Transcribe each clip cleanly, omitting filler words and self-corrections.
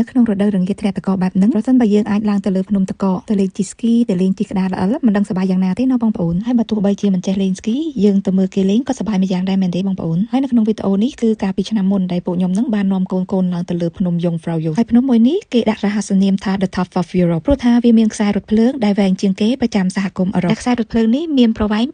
នៅក្នុងរដូវរងាធ្លាក់ទឹកកកបែបហ្នឹងប្រសិនបើយើងអាចឡើងទៅលើភ្នំទឹកកកទៅលេងជិះស្គីទៅលេងជិះក្តារល្អិលមិនដឹងសប្បាយយ៉ាងណាទេណោះបងប្អូនហើយបើទោះបីជាមិនចេះលេងស្គីយើងទៅមើលគេលេងក៏សប្បាយមួយយ៉ាងដែរមែនទេបងប្អូនហើយនៅក្នុងវីដេអូនេះគឺកាលពីឆ្នាំមុនដែលពួកខ្ញុំនឹងបាននាំកូនៗឡើងទៅលើភ្នំ Jungfraujoch ហើយភ្នំមួយនេះគេដាក់រហស្សនាមថា The Top of Europe ព្រោះថាវាមានខ្សែរថភ្លើងដែលវែងជាងគេប្រចាំសហគមន៍អឺរ៉ុបដែលខ្សែរថភ្លើងនេះមានប្រវែង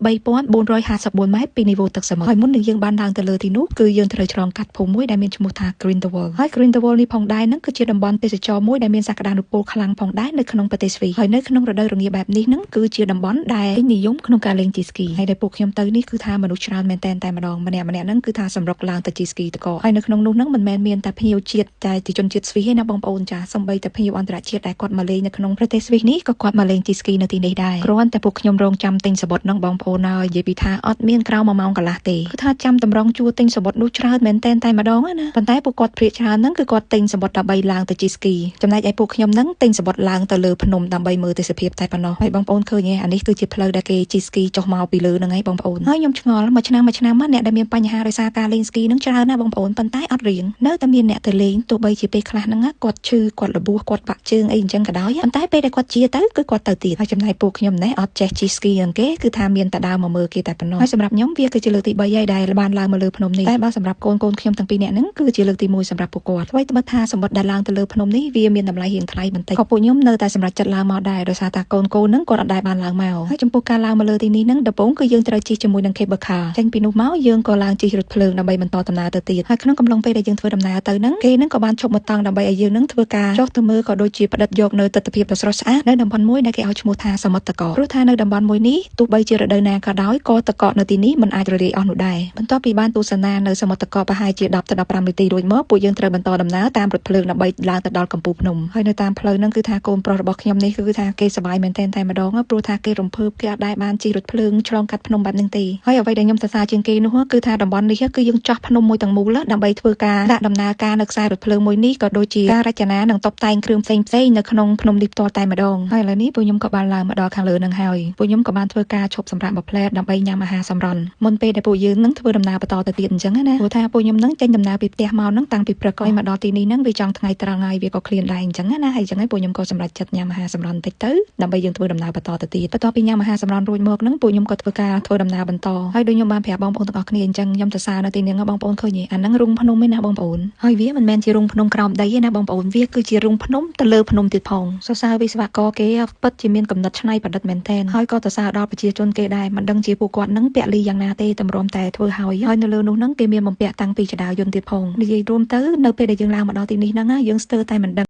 3454ម៉ែត្រពីនីវ៉ូទឹកសមុទ្រហើយមុននឹងយើងបានឡើងទៅលើទីនោះគឺយើងត្រូវឆ្លងកាត់ភូមិមួយដែលមានឈ្មោះថា Grindelwald ហើយ Grindelwald នេះផងដែរនឹងគឺជាតំបន់ទេសចរមួយដែលមានសក្តានុពលខ្លាំងផងដែរនៅក្នុងប្រទេសស្វីសហើយនៅក្នុងរដូវរងាបែបនេះនឹងគឺជាតំបន់ដែលពេញនិយមក្នុងការលេងជិះស្គីហើយដែលពួកខ្ញុំទៅនេះគឺថាមនុស្សច្រើនមែនតែនតែម្ដងម្នាក់ម្នាក់ហ្នឹងគឺថាសម្រុកឡើងទៅជិះស្គីតកហើយនៅក្នុងនោះហ្នឹងមិនមែនមានតែភ្ញៀវជាតិតែជាជនជាតិស្វីសទេណាបងប្អូនចាសូម្បីតែភ្ញៀវអន្តរជាតិដែលគាត់មកលេងនៅក្នុងប្រទេសស្វីសនេះក៏គាត់មកលេងជិះស្គីនៅទីនេះដែរគ្រាន់តែពួកខ្ញុំរងចាំទិញសំបុត្រហ្នឹងបងប្អូនហើយនិយាយពីថាអត់មានក្រៅ1ម៉ោងកន្លះទេគឺថាចាំតម្រង់ជួរទិញសំបុត្រនោះច្រើនមែនតែនតែម្ដងណាប៉ុន្តែពួកគាត់ព្រាកច្រើនហ្នឹងគឺគាត់ទិញសំបុត្រដើម្បីឡើងទៅជិះស្គីចំណែកឯពួកខ្ញុំហ្នឹងទិញសំបុត្រឡើងទៅលើភ្នំដើម្បីមើលទេសភាពតែប៉ុណ្ណោះហើយបងប្អូនឃើញទេអានេះគឺជាផ្លូវដែលគេជិះស្គីចុះមកពីលើហ្នឹងឯងបងប្អូនហើយខ្ញុំឆ្ងល់មួយឆ្នាំមួយឆ្នាំអ្នកដែលមានបញ្ហាដោយសារការលេងស្គីហ្នឹងច្រើនណាស់បងប្អូនប៉ុន្តែអត់រៀងនៅតែមានអ្នកទៅលេងទោះបីជាពេលខ្លះហ្នឹងគាត់ឈឺគាត់របួសគាត់បាក់ជើងអីអញ្ចឹងក៏ដោយប៉ុន្តែពេលដែលគាត់ជាទៅគឺគាត់ទៅទៀតហើយចំណែកពួកខ្ញុំនេះអត់ចេះជិះស្គីហ្នឹងគេគឺថាមានតែដើរមកមើលគេតែប៉ុណ្ណោះហើយសម្រាប់ខ្ញុំវាគឺជាលើកទី3ហើយដែលបានឡើងមកលើភ្នំនេះតែបើសម្រាប់កូនកូនខ្ញុំទាំងពីរនាក់ហ្នឹងគឺជាលើកទី1សម្រាប់ពួកគាត់អ្វីត្បិតថាសម្បត្តិដែលឡើងទៅលើភ្នំនេះវាមានតម្លៃរៀងថ្លៃបន្តិចក៏ពួកខ្ញុំនៅតែសម្រេចចិត្តឡើងមកដែរដោយសារថាកូនកូនហ្នឹងគាត់អត់ដែលបានឡើងមកហើយចំពោះការឡើងមកលើទីនេះហ្នឹងដំបូងគឺយើងត្រូវជិះជាមួយនឹង cable car ចេញពីនោះមកយើងក៏ឡើងជិះរថភ្លើងដើម្បីបន្តដំណើរទៅទៀតហើយក្នុងកំឡុងពេលដែលយើងធ្វើដំណើរទៅហ្នឹងគេហ្នឹងក៏បានឈប់មកតង់ដើម្បីឲ្យយើងហ្នឹងធ្វើការចុះទៅមើលក៏ដូចជាផ្តិតយកនៅទិដ្ឋភាពដ៏ស្រស់ស្អាតនៅតំបន់មួយដែលគេឲ្យឈ្មោះថាសមុទ្រទឹកកកព្រោះថានៅតំបន់មួយនេះទោះបីជារដូវណាក៏ដោយក៏ទឹកកកនៅទីនេះមិនអាចរលាយអស់នោះដែរបន្ទាប់ពីបានទស្សនានៅសមុទ្រទឹកកកប្រហែលជា10ទៅ15នាទីរួចមកពួកយើងត្រូវបន្តដំណើរតាមរថភ្លើងដើម្បីឡើងទៅដល់កំពូលភ្នំហើយនៅតាមផ្លូវហ្នឹងគឺថាកូនប្រុសរបស់ខ្ញុំនេះគឺថាគេសប្បាយមែនទែនតែម្ដងព្រោះថាគេរំភើបគេអត់ដែលបានជិះរថភ្លើងឆ្លងកាត់ភ្នំបែបហ្នឹងទេហើយអ្វីដែលខ្ញុំសរសើរជាងគេនោះគឺថាតំបន់នេះគឺយើងចោះភ្នំមួយទាំងមូលដើម្បីធ្វើការដាក់ដំណើរការនៅខ្សែរថភ្លើងមួយនេះក៏ដូចជាការរចនានិងតុបតែងគ្រឿងផ្សេងផ្សេងនៅក្នុងភ្នំនេះផ្ទាល់តែម្ដងហើយឥឡូវនេះពួកខ្ញុំក៏បានឡើងមកដល់ខាងលើនឹងហើយពួកខ្ញុំក៏បានធ្វើការឈប់សម្រាកមួយភ្លែតដើម្បីញ៉ាំអាហារសម្រន់មុនពេលដែលពួកយើងនឹងធ្វើដំណើរបន្តទៅទៀតអញ្ចឹងណាព្រោះថាពួកខ្ញុំនឹងចេញដំណើរពីផ្ទះមកនឹងតាំងពីព្រឹកហើយមកដល់ទីនេះនឹងវាចង់ថ្ងៃត្រង់ហើយវាក៏ឃ្លានដែរអញ្ចឹងណាហើយអញ្ចឹងហើយពួកខ្ញុំក៏សម្រេចចិត្តញ៉ាំអាហារសម្រន់បន្តិចទៅដើម្បីយើងធ្វើដំណើរបន្តទៅទៀតបន្ទាប់ពីញ៉ាំអាហារសម្រន់រួចមកនឹងពួកខ្ញុំក៏ធ្វើការធ្វើដំណើរបន្តហើយដូចខ្ញុំបានប្រាប់បងប្អូនទាំងអស់គ្នាអញ្ចឹងខ្ញុំសរសើរនៅទីនេះបងប្អូនឃើញទេអាហ្នឹងរូងភ្នំឯណាបងប្អូនហើយវាមិនមែនជារូងភ្នំក្រោមដីទេណាបងប្អូនវាគឺជារូងភ្នំទៅលើភ្នំទៀតផងសរសើរវិស្វករគេពិតជាមានកំណត់ច្នៃប្រឌិតមែនទែនហើយក៏សរសើរដល់ប្រជាជនគេដែរមិនដឹងជាពួកគាត់នឹងពលីយ៉ាងណាទេតម្រាំតែធ្វើហើយហើយនៅលើនោះនឹងគេមានបំពាក់តាំងពីចដាយន្តទៀតផងនិយាយរួមទៅនៅពេលដែលយើងឡើងមកដល់ទីនេះហ្នឹងយើងស្ទើរតែមិនដឹង